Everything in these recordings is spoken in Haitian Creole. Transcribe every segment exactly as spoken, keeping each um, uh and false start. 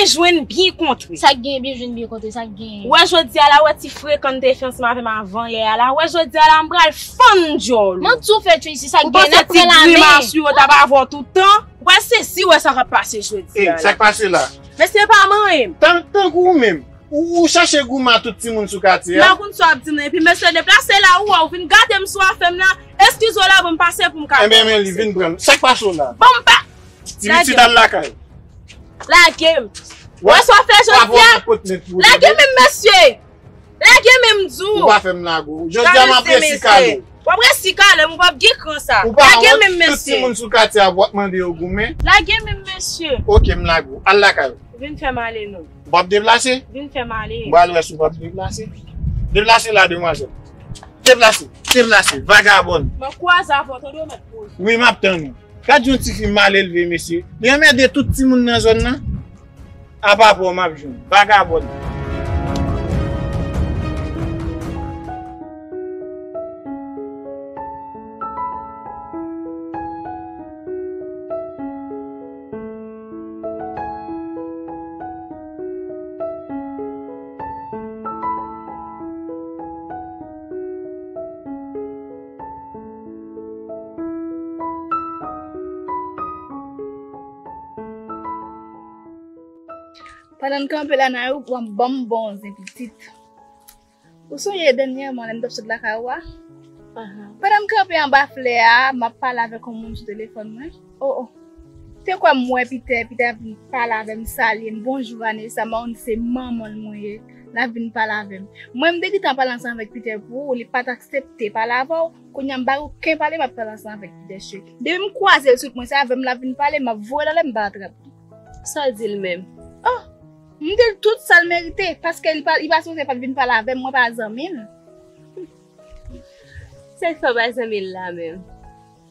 Jwenn byen kontre. Sa k genyen byen jwenn byen kontre, sa k genyen? Wè jodi a la, wè ti frekan te fè ansanm avè m avan yè a la, wè jodi a la, m pral fann djòl ou. Manti w fè, Tracy, sa k genyen? N ap pran la men. Ou panse ti grimas ou yo t ap avè w tout tan? Wè sezi, wè sa k ap pase jodi a la. Sa k pase la? Mesye pa manyen m. Tan, tankou ou menm. Ou, ou chache goumen ak tout timoun sou katye a? M pa konn sa w ap di m nan. Epi mesye deplase la, ou wè, ou vin gade m sou afè m nan. Eskize w la, ban m pase pou m ka. Enben, men li vin pran. Sa k pase w la? Ban m pa. Ti pitit al lakay. Lage m. Wè sa w fè jodi a? Lage men m, mesye. Lage men m di w. Ou pa fè m lage w. Jodi a m ap resikale w. W ap resikale m, ou p ap gen kran sa. Lage men m, mesye. Tout timoun sou katye a w ap mande yo goumen. Lage men m, mesye. Oke, m lage w. Al lakay ou. Vin fè m ale non. W ap deplase? Vin fè m ale. M pral wè si w p ap deplase. Deplase la, demwazèl. Deplase, deplase, vagabòn. Mwen kwaze avè w, tande w mèt poze. Wi, m ap tann ou. Gad yon tifi malelve, mesye. Li anmède tout timoun nan zòn nan. Apa pa w m ap jwenn. Vagabòn. Pandan n kanpe la, Nayou, w ap ban m bon zen pitit. Ou sonje dènyèman lè m t ap sot lakay ou a? Pandan m kanpe anba flè a, m ap pale avèk yon moun sou telefòn mwen. O, o. Te kwè m wè Pitè, Pitè ap vin pale avè m, salye m, "Bonjou, Vanessa," m pa konn se manman l mwen ye, l ap vin pale avè m. Mwen, m te gentan pale ansanm avèk Pitè pou ou, li pa t aksepte pale avè w, kounye a m pa gen okenn pale, m ap pale ansanm avèk Pitè, cheri. Depi m kwaze l sou wout mwen, se avè m l ap vin pale, m ap voye l anlè, m pa atrap li. Sa l di l menm? O! M di l tout sa l merite, paske li pa, li pa sipoze pa t vin pale avè m, mwen pa zanmi l. Sa k fè w pa zanmi l la menm?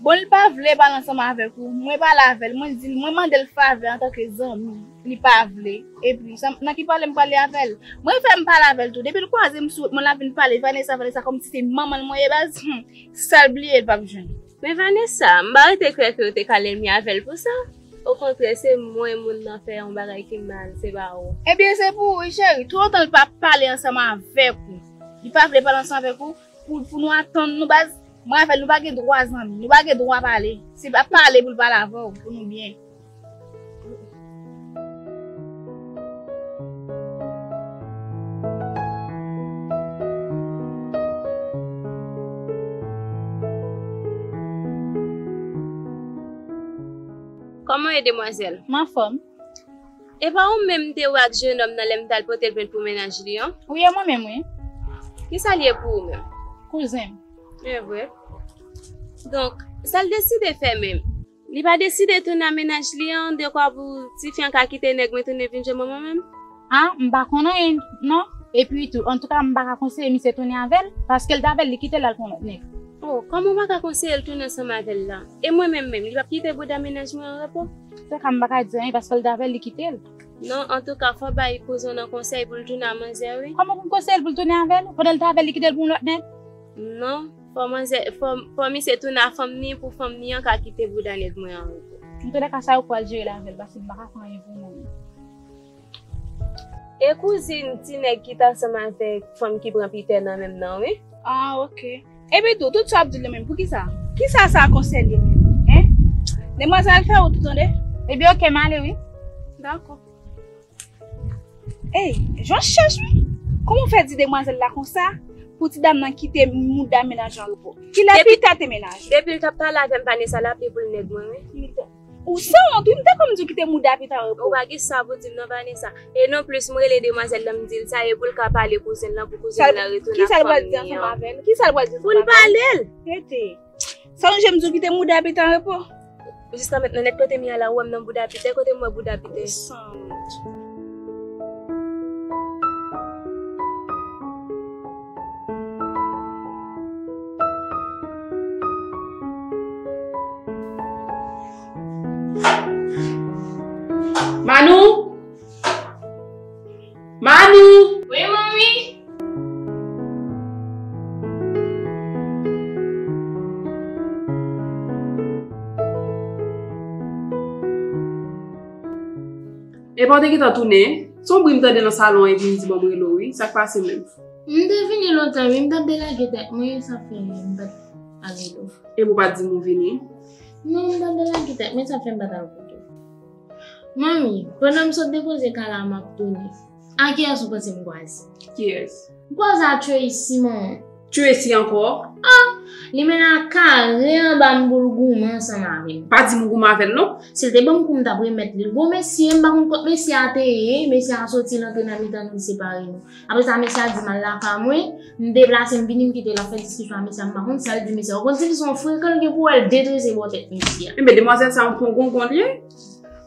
Bon, li pa vle pale ansanm avèk ou. Mwen pale avè l, mwen di l, mwen mande l favè antanke zanmi. Li pa vle. Epi, sa, nan ki pale m pale avè l? Mwen fè m pale avè l tou. Depi l kwaze m sou wout mwen, l ap vin pale, "Vanessa, Vanessa," kòmsi se manman l mwen ye baz. Sa l bliye, l p ap jwenn. Men Vanessa, m pa rete kwè ke w te ka lènmi avè l pou sa. Okontrè, se mwen moun nan fè yon bagay ki mal, se pa ou. Ebyen, se pou ou wi, cheri. Twò lontan l pa pale ansanm avèk ou. Li pa vle pale ansanm avèk ou. Pou, pou nou atann nou baz. Mwen avè l, nou pa gen dwa zanmi. Nou pa gen dwa pale. Se pa pale pou l pale avè w, pou nou byen. Kòman w ye, demwazèl? M anfòm. E pa ou menm m te wè ak jennonm nan lè m t al pote l plent pou mennaj li an? Wi, e mwen menm, wi. Kisa l ye pou ou menm? Kouzen m. E vre? Donk, sa l deside fè menm? Li pa deside tounen a mennaj li an, dekwa pou tifi an ka kite nèg mwen tounen vin jwenn mwen mwen menm? A, m pa konn anyen, non. Epi tou, antouka, m pa ka konseye misye tounen avè l, paske l t avè l, li kite l al pou yon lòt nèg. O, kòman w pa ka konseye l tounen ansanm avè l la? E mwen menm menm, li p ap kite bouda mennaj mwen an repo? Antouka, m pa ka di anyen, paske l t avè l, li kite l. Non, antouka, fò w bay kouzen w nan konsèy pou l tounen a manzè, wi. Kòman pou m konseye l pou l tounen avè l? Pandan l t avè l, li kite l pou yon lòt nèg? Non, fò manzè, fò, fò misye tounen a fanm ni pou fanm ni an ka kite bouda nèg mwen an repo. Antouka, sa yo pral jere l avè l, paske m pa ka fè anyen pou mwen menm. E kouzin ti nèg ki t ansanm avèk fanm ki pran Pitè nan menm nan, wi. A, oke. Epi tou, tout sa w ap di l yo menm, poukisa? Kisa sa konsène l menm? Hen? Demwazèl, fè wout ou tande. Ebyen, oke, m ale, wi. Dakò. Ey, jan chèch, wi. Kòman w fè di demwazèl la konsa pou ti dam nan kite mouda mennaj an repo? Kilè Pitè te mennaj ou? Depi l t ap pale avè m, Vanessa, l ap li pou l nèg mwen, wi. Ou sanwont, wi, m te konn di w kite mouda Pitè an repo. Ou pa gen sa pou di m non, Vanessa. E non plis, m rele demwazèl lan, m di l sa, e pou l ka pale kouzen l lan, pou kouzen l lan retounen ak fanm ni an. Kisa l pral di ansanm avè l? Kisa l pral di ansanm avè l? Pou l pale l. Rete. Sonje m di w kite mouda Pitè an repo. Jiska mentnan nèt, kote m ye a la, ou wè m nan bouda Pitè, kote m wè bouda Pitè? Sanwont. Manou? Manou? Wi, manmi? E Epa w te gentan tounen? Se yon bri m tande nan salon an epi m di bon m rele w wi. Sa k pase menm? M te vini lontan wi, m t ap delage tèt mwen, sa fè m pa t al rele w. Epi w pa t di m ou vini? Non, m t ap delage tèt mwen, sa fè m pa t al kote w. Manmi, pandan m sot depoze kay la, m ap tounen. A kiyès ou panse m kwaze? Kiyès? M kwaze a Tracy, manman. Tracy ankò? Ah! Limena kare anba m pou l goumen ansanm avè m. Pa di m ou goumen avè l non. Si l te ban m kou m t ap remèt li. Gwo mesye, m pa konn kot mesye a te ye. Mesye a soti, l antre nan mitan nou, l separe nou. Apre sa, mesye a di m al lakay mwen. M deplase, m vini, m kite l ap fè diskisyon ak mesye a, m pa konn sa l di mesye a. Ou konn si l se yon frekan l gen pou wè l detrese bò tèt mesye a. Enben, demwazèl sa yon pongongon l ye.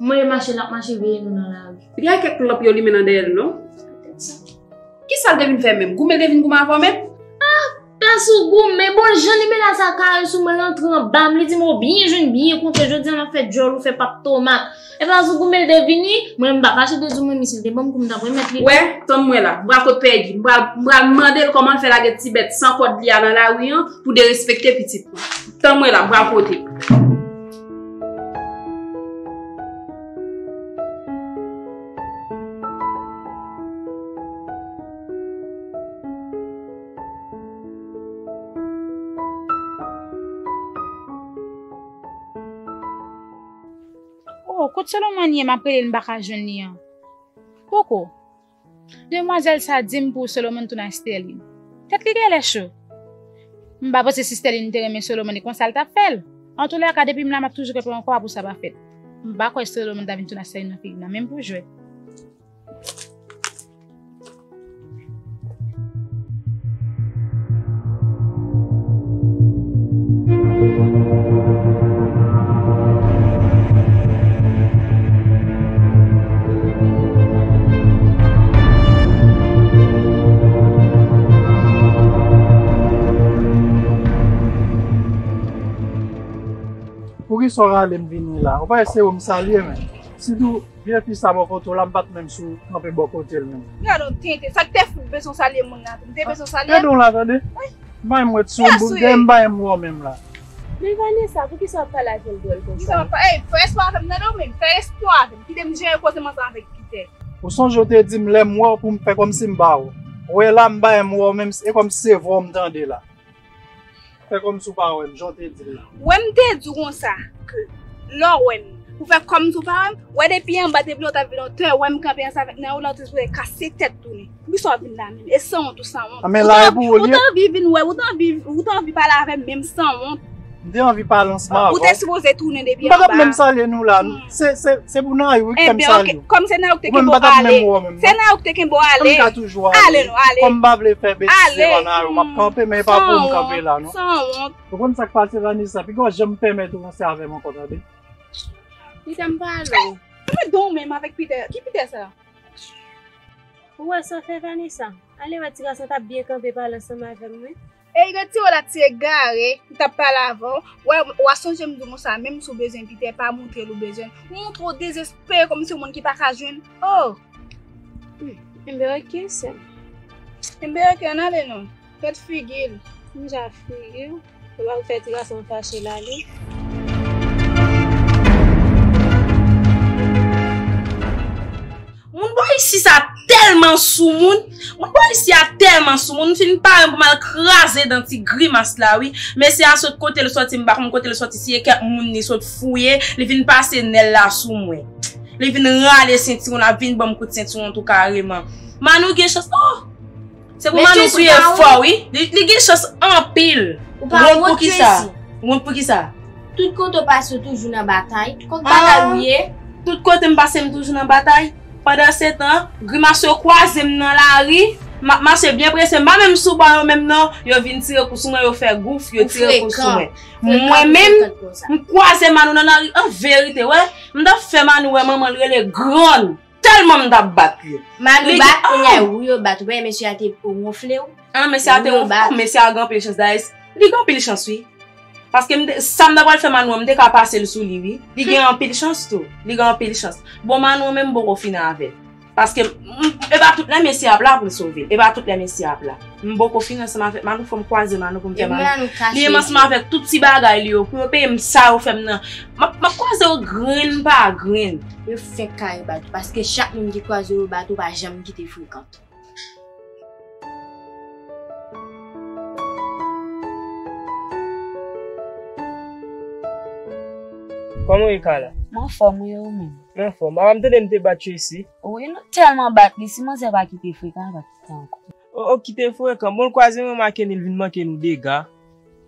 Mwen mache, l ap mache veye nou nan lari. Gen kèk lanp yo limen nan dèyè l non. Petèt sa. Kisa l te vin fè menm? Goumen l te vin goumen avè w menm? Ah! Pas ou goumen, bon jan limena sa kare sou mwen, l antre anba m, li di m ou byen jwenn, byen kontre, jodi a m ap fè djòl ou fè pap tomat. E pas ou goumen l te vini, mwen m pa fache de di w mwen, misye te ban m kou m t ap remèt li. Wè, tann mwen la, m pral kot Pègi, m pral, m pral mande l kòman l fè lage ti bèt san kòd li a nan lari an pou derespekte pitit mwen. Tann mwen la, m pral kote l. Oh, kot Solomon ye? M ap rele l, m pa ka jwenn li an. Poko. Demwazèl sa di m pou Solomon tounen ak Sterline. Tèt li genlè cho. M pa panse si Sterline te renmen Solomon, e konsa l t ap fè l. Antoulèka, depi m la, m ap toujou kanpe yon kòba pou sa pa fèt. M pa kwè Solomon ta vin tounen ak Sterline nan figi m nan, menm pou jwèt. Poukisa w rale m vini la? Ou pa eseye w m salye, men. Sitou, vye fi sa bò kote w la, m pa t menm sou kanpe bò kote l menm. Gade yon tenten, sa k te fout bezwen salye moun nan? M te bezwen salye l? Tande w la, tande? M pa menm ret sou m, m pa menm wè w menm la. Men Vanessa, poukisa w ap pale avè l dwòl konsa? Poukisa w ap pa-, ey, fè espwa avè m, tande w menm, fè espwa avè m. Kite m jere koze m ansanm avèk Peter. Ou sonje w te di m lè m wè w pou m fè kòmsi m pa wè w. Wè la, m pa menm wè w menm, e kòmsi se vwa w m tande la. Fè kòmsi w pa wè m, jan w te di l la. Wè m te di w konsa, ke lè w wè m, pou fè kòmsi w pa wè m, wè depi anba, depi lè w t ap vin otè, wè m kanpe ansanm avèk Naoula, w te sipoze kase tèt tounen. Poukisa w ap vin la menm? E sanwont ou sanwont. A, men la e pou ou l ye. Ou t anvi vin wè, ou t anvi, ou t anvi pale avè m menm sanwont. M te anvi pale ansanm avè w. Ou te sipoze tounen depi anba. M pa t ap menm salye nou la. Se, se, se pou Nayou wi ki fè m salye w. Kòm se Nayou ki te kenbe w ale. Se Nayou ki te kenbe w ale. Kòm m ka toujou ale. Ale nou, ale. Kòm m pa vle fè betiz devan Nayou, m ap kanpe, men e pa pou m kanpe la non. Sanwont. Ou konn sa k pase Vanessa, piga w janm pèmèt ou ranse avè m ankò, tande? Peter, m pale w. Mwen don menm avèk Peter. Ki Peter sa? Ou wè sa w fè Vanessa? Ale wè ti gason t ap byen kanpe pale ansanm avè m wi. Ey, retire w la ti egare, m t ap pale avè w. Wè, w a sonje m di w konsa, menm si w bezwen Peter, pa montre l ou bezwen l. Ou montre w dezespere kòmsi yon moun ki pa ka jwenn. Oh! Hmm, enben oke, sè m. Enben oke, ann ale non. Tèt figi l. M ja figi w. Ou pa fè ti gason fache la li. Moun bò isi sa tèlman soumoun. Moun bò isi a tèlman soumoun. M fin pare pou m al kraze dan ti grimas la wi. Mesye a sot kote l sòti, m pa konn kote l sòti. Si e kèk moun li sot fouye, li vin pase nèl la sou mwen. Li vin rale sentiwon, l ap vin ban m kout sentiwon tou kareman. Manou gen chans. Oh! Se pou Manou priye fò wi. Li, li gen chans anpil. Ou pa wont, Tracy? Wont pou kisa? Wont pou kisa? Tout kote w pase w toujou nan batay. Kot batay ou ye? Tout kote m pase m toujou nan batay. Pandan se tan, grimas yo kwaze m nan lari. M ap mache byen prese. M pa menm sou bò yo menm non. Yo vin tire kou sou mwen, yo fè gouf, yo tire kou sou mwen. Mwen menm, m kwaze Manou nan lari. An verite, wè. M t ap fè Manou wè manman l rele grann. Tèlman m t ap bat li. Manou bat, kounye a ou yo bat. Ou pa wè mesye a te wonfle w? An, mesye a te wonfle. Mesye a gen anpil chans dayè. Li gen anpil chans wi. Paske m te, sa m ta pral fè Manou an, m te ka pase l sou li wi. Li gen anpil chans tou. Li gen anpil chans. Bon, Manou an menm m poko fini avè l. Paske m- e pa tout lè mesye ap la pou l sove l. E pa tout lè mesye ap la. M poko fin ansanm avèk Manou, fò m kwaze Manou pou m fè Manou. Li menm ansanm avèk tout ti bagay li yo, pou yo peye m sa yo fè m nan. M ap m ap kwaze yo grenn pa grenn. Yo fenk kare bat ou, paske chak moun ki kwaze yo bat ou pa janm kite frekant. Kòman w ye, Carla? M anfòm, wi, ou menm? M anfòm. Papa m tande m te bat Tracy. Wi, nou tèlman bat li, si manzè pa kite frekan, l pa kite ankò. O, o, kite frekan. Bon, l kwaze mwen make nou, l vin manke nou dega.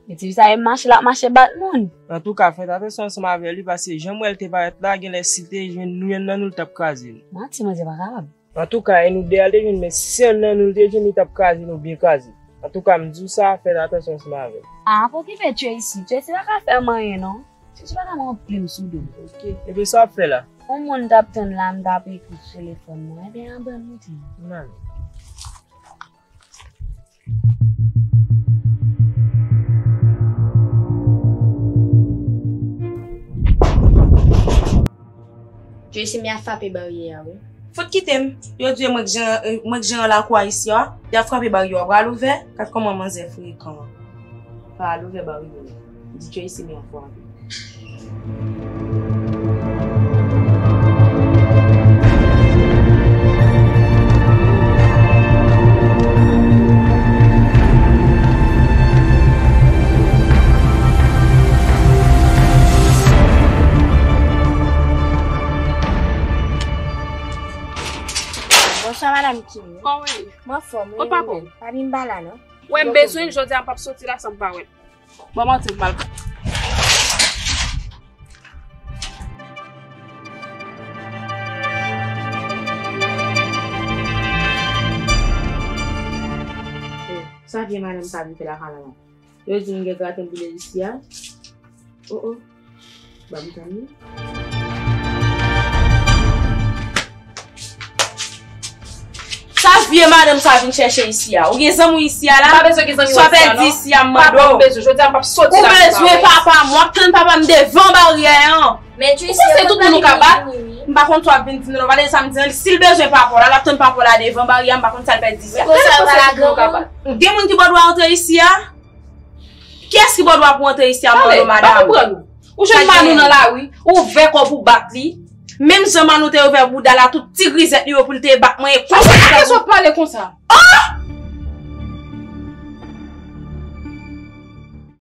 E ti fi sa e mache, l ap mache bat moun. Antouka, fè atansyon ansanm avè li, paske jan m wè l te parèt la, genlè si l te jwenn nou, yonn nan nou, l t ap kraze nou. Manti, manzè pa kapab. Antouka, e nou de a l te jwenn, men si yonn nan nou l te jwenn, li t ap kraze nou byen kraze. Antouka, m di w sa, fè atansyon ansanm avè l. A, pa okipe Tracy. Tracy pa ka fè m anyen, non. Tracy pa ka met yon plim sou do m. Ok. Epi sa w ap fè la? Yon moun t ap tann la, m t ap ekri sou telefòn mwen. Ebyen, ann ban m mete. M ale. Tracy, men ap frape baryè a, wi. Fout kite m. Yo di mwen k jan, mwen k jan lakou a isi a. Y ap frape baryè a. W pral ouvè? Gad kòman manzè frekan an. Pral ouvè baryè a. Di Tracy men ap frape. Bonswa, madanm Kim. Kòman w ye? M anfòm, wi, ou menm? Kot papa w? Papi m pa la, non. Wè m bezwen l, jodi a m p ap soti la san m pa wè l. Ban m antre pou m al. Sa vye madanm sa vin fè lakay la? Yo di m gen graten boule isi a. Oh, oh. Ban m tann wi. Sa vye madanm sa vin chèche isi a? Ou gen zanmi w isi a la? M pa bezwen gen zanmi w isi a, non. Sa pèdi isi a, m mande w. Papa m bezwen, jodi a m p ap soti la. Ou bezwen papa m, w ap tann papa m devan baryè an. Ou panse tout moun ou ka bat? M pa konn sa w ap vin di m nan, non, pa de sa m di an. Si l bezwen papa w la, l ap tann papa w la devan baryè a, m pa konn sa l pèdi isi a. Ou panse tout moun ou ka bat? Gen moun ki bò dwa antre isi a? Kiyès ki bò dwa pou antre isi a, m mande w, madanm? Ou jwenn Manou nan lari, ou ouvè kò w pou bat li. Menm jan Manou te ouvè bouda l a tout ti grizèt li yo pou l te bat mwen, e konsa. Kiyès w ap pale konsa? Oh!